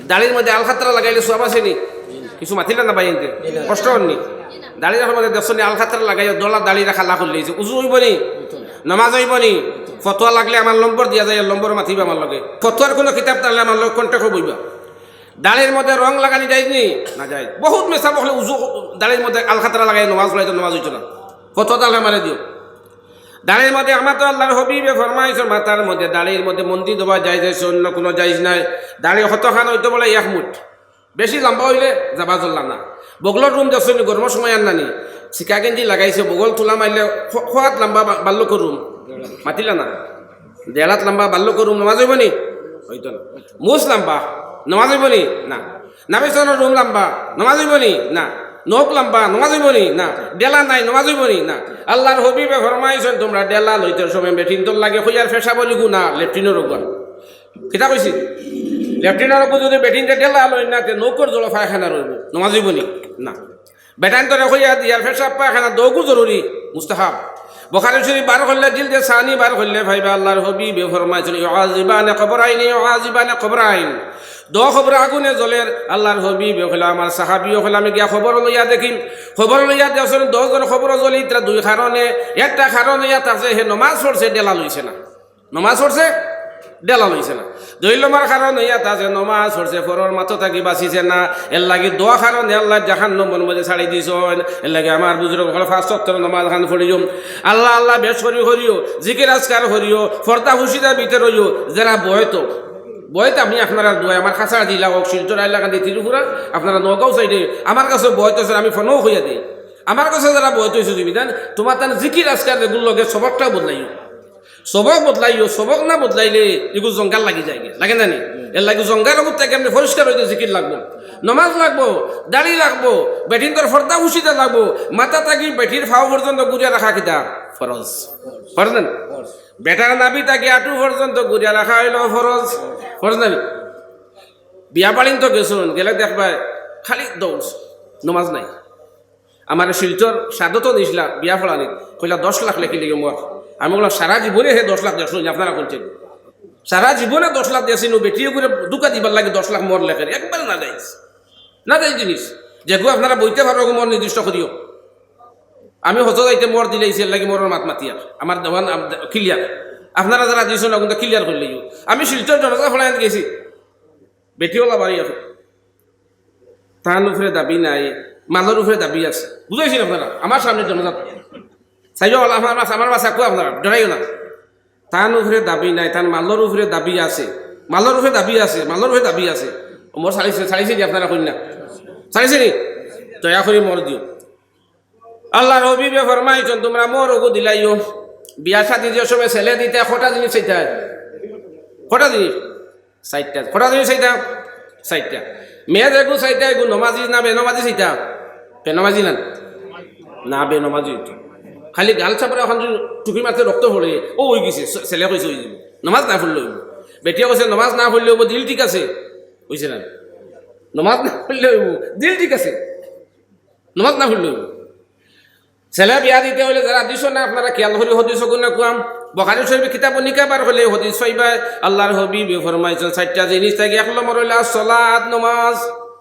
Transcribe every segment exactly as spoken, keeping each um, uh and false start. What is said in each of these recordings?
দাড়ির মধ্যে আলকাতরা লাগাইলে সওয়াব আছে নি? কিছু মাতিলা না ভাই, এনতে কষ্ট অর নি? দাড়ির মধ্যে দেখছো নি, আলকাতরা লাগাইয়া দলা দাড়ি রাখা লাখ উল্লেছে, উজু অইবো নি? নমাজ অইবো নি? ফতোয়া লাগলে আমার নম্বর দিয়া যাইবা, নম্বর মাতিবা আমার লগে। ফতোয়ার কুনু কিতাব থাকলে আমার লগে কন্ট্যাক্ট অইবা। দাড়ির মধ্যে রং লাগানি জায়েজ নি? না জায়েজ। বহুত মেসাব অকলে উজু, দাড়ির মধ্যে আলকাতরা লাগাইয়া নমাজ পড়াইতো, নমাজ অইতো না। ফতোয়া থাকলে আমারে দিও। দাড়ির মধ্যে আমার তো আল্লাহর হাবিবে ফরমাইছইন, মাথার মধ্যে দাড়ির মধ্যে মন্দি দেওয়া জায়েজ আছে, অন্য কুনু জায়েজ নাই। দাড়ি কতখান অইতো বলে? এক মুঠ। বেশি লম্বা অইলে যাবা চললা না। বগলর রুম দেখছো নি, গরমর সময় আর নানি, সিকা গেঞ্জি লাগাইছে, বগল তুলা মারলে ক-, কত লম্বা বা-, বাল্লকর রুম? মাতিলা না। দেড় হাত লম্বা বাল্লকর রুম, নমাজ অইবো নি? অইতো না। মুছ লম্বা, নমাজ অইবো নি? না। নাভি স্তনর রুম লম্বা, নমাজ অইবো নি? না। নখ লম্বা, নমাজ অইবো নি? না। ডেলা নাই, নমাজ অইবো নি? না। আল্লাহর হাবিবে ফরমাইছইন, তুমরা ডেলা লইতে সময় বেটিন্তর লাগি কইয়ার পেশাবর অগু না, লেট্রিনর অগু। কিতা কইছি? লেট্রিনর অগু যদি বেটিন্তে ডেলা লইন না, তে নখর জলো পায়খানা রইবো, নমাজ অইবো নি? না। বেটাইন্তরে কইয়া দিয়ার পেশাব পায়খানা দুগু জরুরি, মুস্তাহাব। বুখারী শরীফ বার করলে, জিলদে সানি বার করলে পাইবা, আল্লাহর হাবিবে ফরমাইছইন, "ইউআযিবানে কবরাইন, ইউআযিবানে কবরাইন।" দুই কবর আগুনে জ্বলের। আল্লাহর হাবিবে কইলা, আমার সাহাবী অকল, আমি গিয়া খবর লইয়া দেখিম। খবর লইয়া দেখছইন, দুইজন কবর জ্বলে, ইতারা দুই কারণে। একটা কারণ অইয়া আছে, হে নমাজ পড়ছে, ডেলা লইছে না। নমাজ পড়ছে, ডেলা লইছে না। দুই নম্বর কারণ অইয়া আছে, নমাজ পড়ছে, ফরর মাতো থাকি বাঁচিছে না। এরলাগি দুই কারণে আল্লায় জাহান্নামর মধ্যে ছাড়ি দিছইন। এরলাগি আমার বুজুর্গ অকল, পাঁচ ওয়াক্তর নমাজ খান পড়িও, আল্লাহ আল্লাহ বেশ করি করিও, জিকির আজকার করিও, পর্দা পুশিদার ভিতরে অইও। যেরা বয়তো, বয়তো আমি আপনারার দোয়ায়, আমার কাছাড় জেলা অউক, শিলচর, হাইলাকান্দি, ত্রিপুরা, আপনারা নগাঁও সাইডে, আমার কাছে বয়তো আছে, আমি ফোনও কইয়া দেই। আমার কাছে যেরা বয়তো অইছো, তুমি জান, তুমার তান জিকির আজকার এগুর লগে সবকটাও বদলাইও। সবক বদলাইও, সবক না বদলাইলে এগু জঙ্গাল লাগি যায়, লাগে না নি? এরলাগি জঙ্গাল অগুর থাকি এমনে পরিষ্কার অইতে জিকির লাগবো, নমাজ লাগবো, দাড়ি লাগবো, বেটিন্তর পর্দা পুশিদা লাগবো, মাথা থাকি বেটির পাও পর্যন্ত গুরিয়া রাখা কিতা? ফরজ। ফরজ না নি? বেটার নাভি থাকি আটু পর্যন্ত গুরিয়া রাখা অইলো ফরজ। ফরজ না নি? বিয়া বাড়িন তো গেছইন, গেলে দেখবায় খালি দৌড়, নমাজ নাই। আমারে শিলচর সাদত নিছলা বিয়া পড়ানিত, কইলা, "দশ লাখ লেখি লেগে মর।" আমি কইলাম, "সারা জীবনে হে দশ লাখ দেখছইন নি, আপনারা কইছইন? সারা জীবনে দশ লাখ দেখছইন নি, বেটি অগুরে ধুকা দিবার লাগি দশ লাখ মর লেখের, একবারে না যাইস, না যাইস জিনিস। যেগু আপনারা বইতে পারো, অগু মর নির্দিষ্ট করিও।" আমি হজো যাইতে মর দিলাইছি, এরলাগি মরর মাত মাতিয়ার, আমার দেওয়ান আম-, দে-, ক্লিয়ার। আপনারা যেরা দিছইন না, অগুনতা ক্লিয়ার করিলাইও। আমি শিলচর জানাজা পড়াইতে গেছি, বেটিওয়ালা বাড়ি আছে। তান উপরে দাবি নাই, মালর উপরে দাবি আছে। বুঝাইছি নি আপনারা? আমার সামনে জানাজা। চাইও আল্লাহ, আমার বাস-, আমার বাসা কো আপনারা, ডরাইও না। তান উপরে দাবি নাই, তান মালর উপরে দাবি আছে। মালর উপরে দাবি আছে, মালর উপরে দাবি আছে। ও মর ছাড়িছে, ছাড়িছে নি আপনারা কইন না? ছাড়িছে নি? দয়া করি মর দিও। আল্লাহর হাবিবে ফরমাইছইন, তুমরা মর অগু দিলাইও। বিয়া শাদি যে সময় ছেলে দিতা, কটা জিনিস চাইতা? কটা জিনিস? চাইরটা। কটা জিনিস চাইতা? চাইরটা। মেয়ে যেগু চাইতা, এগু নমাজি না বেনমাজি চাইতা? বেনমাজি না? না, বেনমাজি অইতো। খালি গাল চাপড়া অখান যদি টুপি মারতে রক্ত পড়ে, ও অই গেছে, ছে-, ছেলে কইছে অই যাইবো। নমাজ না পড়লে অইবো। বেটিয়ে কইছে, নমাজ না পড়লে অইবো, দিল ঠিক আছে। অইছে না? নমাজ না পড়লে অইবো, দিল ঠিক আছে। নমাজ না পড়লে অইবো। ছেলে বিয়া দিতে অইলে যেরা দিছো না, আপনারা খিয়াল করি হদিস অগুন কুয়াম। বুখারী শরীফ কিতাবুন নিকাহ বার করলে হদিস পাইবা। আল্লাহর হাবিবে ফরমাইছইন, চাইরটা জিনিস থাকি এক নম্বর অইলো সলাত, নমাজ,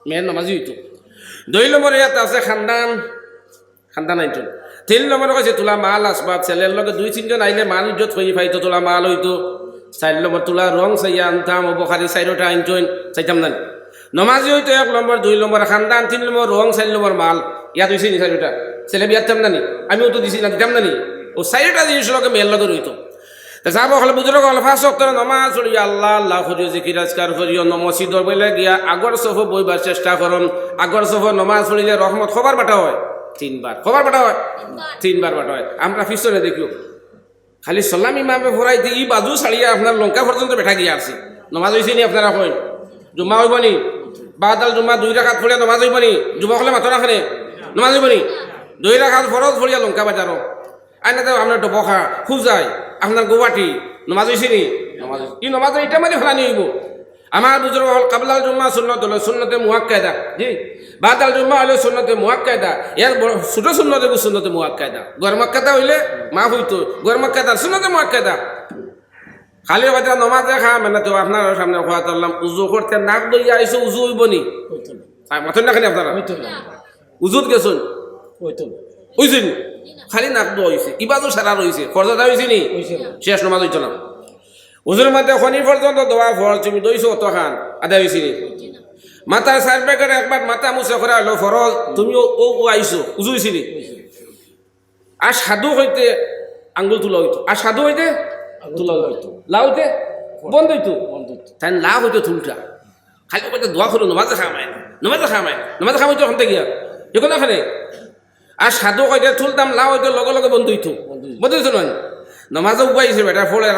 মেয়ে নমাজি অইতো। দুই নম্বর ইয়াত আছে খান্দান, খান্দান আনছইন। তিন নম্বর কইছে থুড়া মাল আসবাব, ছেলের লগে দুই তিনজন আইলে মান ইজ্জত অই পাইতো, থুড়া মাল অইতো। চাইর নম্বর থুড়া রং চাইয়া আনতাম, ও বুখারী চাইরোটা আনছইন, চাইতাম না নি? নমাজি অইতো এক নম্বর, দুই নম্বর খান্দান, তিন নম্বর রং, চাইর নম্বর মাল। ইয়াত অইছে নি চাইরোটা? ছেলে বিয়া দিতাম না নি? আমিও তো দিছি না, দিতাম না নি? ও চাইরোটা জিনিস লগে মেয়ের লগে রইতো। তে সাহাবা অকলে, বুজুর্গ অকলে, পাঁচ ওয়াক্ত নমাজ পড়িও, আল্লাহ আল্লাহ করিও, জিকির আজকার করিও, ন-, মসজিদর বাইলে গিয়া আগর সফো বইবার চেষ্টা করো। আগর সফো নমাজ পড়িলে রহমত কয়বার বাটা অয়? তিনবার। কয়বার বাটা অয়? তিনবার বাটা অয়। আমরা পিছনে দেখিও, খালি সালাম ইমামে পড়াইতে ই বাজু ছাড়িয়া আপনার লঙ্কা পর্যন্ত বেটা গিয়া আছে। নমাজ অইছে নি আপনারা কইন? জুম্মা অইবো নি? বাদাল জুম্মা দুই রাকাত পড়িয়া নমাজ অইবো নি? যুবক অকলে মাতো না কেনে? নমাজ অইবো নি? দুই রাকাত ফরজ পড়িয়া লঙ্কা বাজারো। আইনা তো আপনার ডবকা, খুজাই, আপনার গুয়াহাটি, নমাজ অইছে নি? নমাজ অইছে। ই নমাজ ইটা মারি ফেলানি অইবো। আমার বুজুর্গ অকল, কাবলাল জুম্মা সুন্নত অইলো সুন্নতে মুআক্কাদা। জি। বাদাল জুম্মা অইলো সুন্নতে মুআক্কাদা। এর বড়, ছোট সুন্নত অইবো সুন্নতে মুআক্কাদা। গয়র মুআক্কাদা অইলে মাফ অইতো। গয়র মুআক্কাদা সুন্নতে মুআক্কাদা। খালি কইতা নমাজে খাম না, তো আপনারার সামনে কথা বললাম, উজু করতে নাক ধইয়া আইছো, উজু অইবো নি? অইতো না। আর মাতইন না কেনে আপনারা? অইতো না। উজুত গেছইন? অইতো না। অইছে নি? খালি নাক ধোয়া অইছে, ইবাদত সারা রইছে, ফরজ আদায় অইছে নি? অইছে না। শেষ নমাজ অইতো না। উজুর মধ্যে খনি পর্যন্ত ধোয়া ফরজ, তুমি ধইছো অতখান, আদায় অইছে নি? মাথার চাইর ভাগর এক ভাগ মাথা মুছে করা অইলো ফরজ, তুমি ও, ও, ও আইছো, উজু অইছে নি? অইছে। আশহাদু কইতে আঙ্গুল তুলা অইতো, আশহাদু কইতে আঙ্গুল তুলা অইতো। লা কইতে বন্ধ অইতো। বন্ধ অইতো। তাইন লা কইতে তুলতা। খালি কইতা দোয়া করো, নমাজে খাম অয় না, নমাজে খাম অয় না, নমাজে খাম অইতো অখান থাকি। দেখো না অখানে? আশহাদু কইতে তুলতাম, লা কইতে লগে লগে বন্ধ অইতো। বন্ধ অইতো। বন্ধ অইতো না? নমাজে উবাইছে বেটা, ফড়ে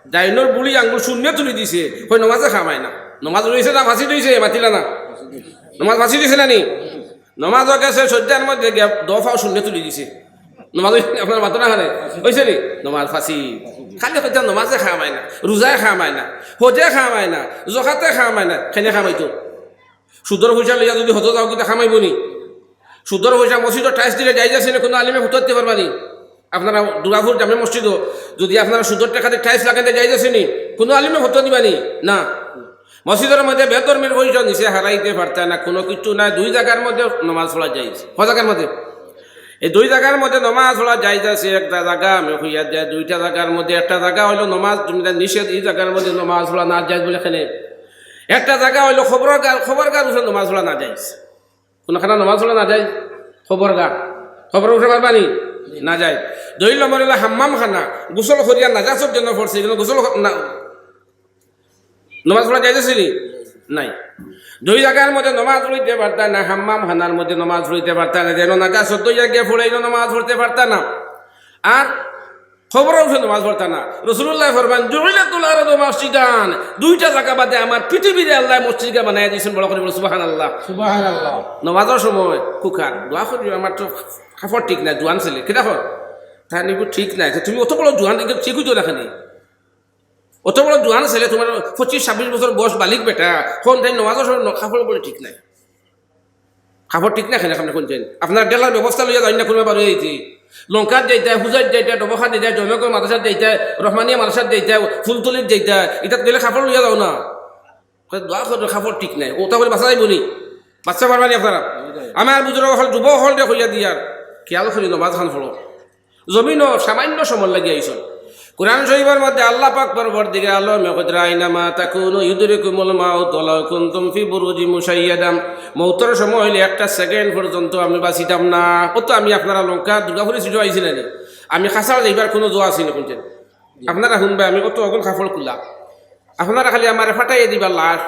ডাইনর বুড়ি আঙ্গুল শূন্য তুলি দিছে, কয় নমাজে খাম অয় না। নমাজ রইছে না ফাঁসি রইছে, মাতিলা না? নমাজ ফাঁসি রইছে না নি? নমাজও গেছে, সজ্জার মধ্যে গিয়া দফাও শূন্য তুলি দিছে। নমাজ অইছে নি? আপনারা মাতো না কেনে? অইছে নি? নমাজ ফাঁসি। খালি কইতা নমাজে খাম অয় না, রোজায় খাম অয় না, হজে খাম অয় না, জকাতে খাম অয় না, কেনে খাম অইতো? সুদর পয়সা লইয়া যদি হজো যাও, কিতা খাম অইবো নি? সুদর পয়সা মসজিদো টাইলস দিলে জায়েজ আছে নি? কুনু আলিমে ফতোয়া দিতে পারবা নি? আপনারা দুর্গাপুর জামে মসজিদো যদি আপনারা সুদর টেকা দিয়া টাইলস লাগাইতে জায়েজ আছে নি? কুনু আলিমে ফতোয়া দিবা নি? না। মসজিদর মধ্যে বেধর্মীর পয়সা নিচে হারাইতে পারতা না, কুনু কিচ্ছু নাই। দুই জাগার মধ্যে নমাজ পড়া জায়েজ। কয় জাগার মধ্যে? এই দুই জাগার মধ্যে নমাজ পড়া জায়েজ আছে। একটা জাগা আমি কইয়া দেই, দুইটা জাগার মধ্যে। একটা জাগা অইলো নমাজ তুমি নিষেধ, ই জাগার মধ্যে নমাজ পড়া না জায়েজ বলে কেনে। একটা জাগা অইলো কবরগার, কবরগার উপরে নমাজ পড়া না জায়েজ। কুনখানো নমাজ পড়া না জায়েজ? কবরগা। কবরর উপরে পারবা নি? না জায়েজ। দুই নম্বর অইলো হাম্মামখানা, গোসল করিয়া নাজাসত যেন পড়ছে, ইখানো গোসল ক-, না, নমাজ পড়া জায়েজ আছে নি? নাই। দুই জাগার মধ্যে নমাজ পড়িতে পারতা না, হাম্মামখানার মধ্যে নমাজ পড়িতে পারতা না, যেন নাজাসত অইয়া গিয়া পড়ে, ইনো নমাজ পড়তে পারতা না। আর কবরর উপরে নমাজ পড়তা না। রাসুলুল্লায় ফরমাইন, "জুইলাতুল আরদু মাসজিদান।" দুইটা জাগা বাদে আমার পৃথিবীরে আল্লায় মসজিদগা বানাইয়া দিছইন, বড় করি বলো, সুবহানাল্লাহ। সুবহানাল্লাহ। নমাজর সময় কুকার, দোয়া করি, আমার তো কাপড় ঠিক নাই, জোয়ান ছেলে, কিতা কর? তার নিবু ঠিক নাই, তো তুমি অত বড় জোয়ান, ঠিক অইতো না কেনে? অত বড় জোয়ান ছেলে, তুমার পঁচিশ ছাব্বিশ বছর বয়স, বালিগ বেটা, কোন টাইম নমাজর সময় ন-, কাপড় বলে ঠিক নাই। কাপড় ঠিক না কেনে, আপনে কইন চাইন? আপনারা ঢেলার ব্যবস্থা লইয়া যাইন না, কুনু বারো অইতে। লঙ্কাত যাইতা, হুজাইত যাইতা, ডবখাত যাইতা, জয়নগর মাদ্রাসাত যাইতা, রহমানিয়া মাদ্রাসাত যাইতা, ফুলতলিত যাইতা, ইতাত গেলে কাপড় লইয়া যাও না। কয়, দোয়া করো, কাপড় ঠিক নাই। অতা করি বাঁচা যাইবো নি? বাঁচা পারবা নি আপনারা? আমার বুজুর্গ অকল, যুবক অকলরে কইয়া দিয়ার, খেয়াল করি নমাজ খান পড়ো। জমিনো সামান্য সময় লাগি আইছইন। কোরআন শরীফর মধ্যে আল্লাহ পাক পরওয়ারদিগারে আলমে কইতরা, "আইনামা তাকুনু ইউদরিকুমুল মাউতু ওয়ালাউ কুনতুম ফি বুরুজিম মুশাইয়াদা।" মউতর সময় অইলে একটা সেকেন্ড পর্যন্ত আমি বাঁচিতাম না। অত আমি আপনারা লঙ্কা দুর্গাপুরি সিটো আইছি না নি? আমি কাছাড় যাইবার কুনু জো আছি না কোনদিন? আপনারা হুনবা, আমি অত অগুন কাপড় খুলা। আপনারা খালি আমারে ফাটাইয়া দিবা লাশ।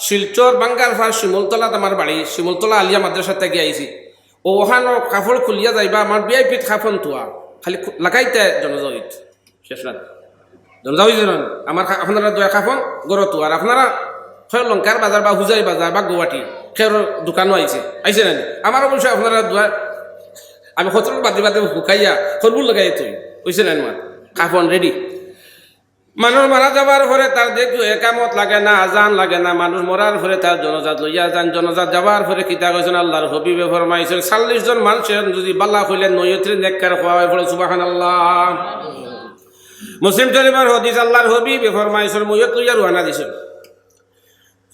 শিলচর বাঙ্গারপাড় শিমুলতলাত আমার বাড়ি, শিমুলতলা আলিয়া মাদ্রাসাত থাকি আইছি। অউ অখানো কাপড় খুলিয়া যাইবা, আমার ভিআইপিত কাফন থুয়া। খালি খু-, লাগাইতা জনাজা অইত। শেষ রাত। জনাজা অইছে না? আমার কা-, আপনারা দুয়ার কাফন ঘরো থুয়া। আর আপনারা হয় লঙ্কার বাজার বা হুজাই বাজার বা গুয়াহাটি, কেউর দোকানো আইছে। আইছে না নি? আমার অবশ্য আপনারা দুয়ার, আমি কতটুকু বাদে বাদে হুকাইয়া, খরবুল লাগাই থই। অইছে না নি আমার? কাফন রেডি। মানুষ মারা যাবার পরে তার দেখো একামত লাগে না, আজান লাগে না, মানুষ মরার পরে তার জনাজাত লইয়া যাইন, জনাজাত যাবার পরে কিতা কইছইন? আল্লাহর হাবিবে ফরমাইছইন, চল্লিশ জন মানুষে যদি বালা কইলে মইয়তরে নেককার কওয়া অয়, পড়ো সুবহানাল্লাহ। মুসলিম শরীফর হাদিস, আল্লাহর হাবিবে ফরমাইছইন, মইয়ত লইয়া রওয়ানা দিছইন।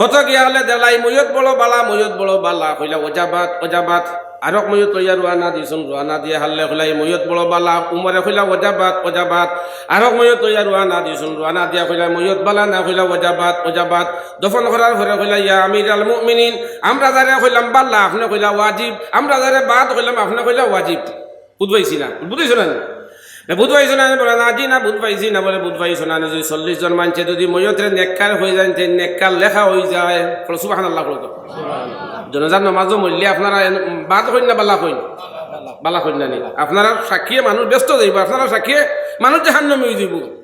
হত গিয়া অইলে দেখলা, "ই মইয়ত বড় বালা, মইয়ত বড় বালা।" কইলা, "ওয়াজাবাত, ওয়াজাবাত।" আরক মইয়ত লইয়া রওয়ানা দিছইন, রওয়ানা দিয়া হারলে কইলা, "ই মইয়ত বড় বালা।" উমরে কইলা, "ওয়াজাবাত, ওয়াজাবাত।" আরক মইয়ত লইয়া রওয়ানা দিছইন, রওয়ানা দিয়া কইলা, "মইয়ত বালা না?" কইলা, "ওয়াজাবাত, ওয়াজাবাত।" দফন করার পরে কইলা, "ইয়া আমিরাল মুমিনিন, আমরা যারে কইলাম বালা, আপনে কইলা ওয়াজিব, আমরা যারে বাদ কইলাম, আপনে কইলা ওয়াজিব।" বুঝ পাইছি না? বুঝ পাইছো না? না, বুঝ পাইছো না? বলে, "না, জি না, বুঝ পাইছি না।" বলে, "বুঝ পাইছো না? যদি চল্লিশ জন মানষে যদি মইয়তরে নেককার কই যাইন, তে নেককার লেখা অই যায়।" বলো, "সুবহানাল্লাহ" বলো তো। জনাজার নমাজো মরলে আপনারা এন-, বাদ কইন না, বালা কইন? বালা কইন না নি? আপনারা সাক্ষীয়ে মানুষ ব্যস্ত যাইবো, আপনারা সাক্ষীয়ে মানুষ জাহান্নামী অই যাইবো।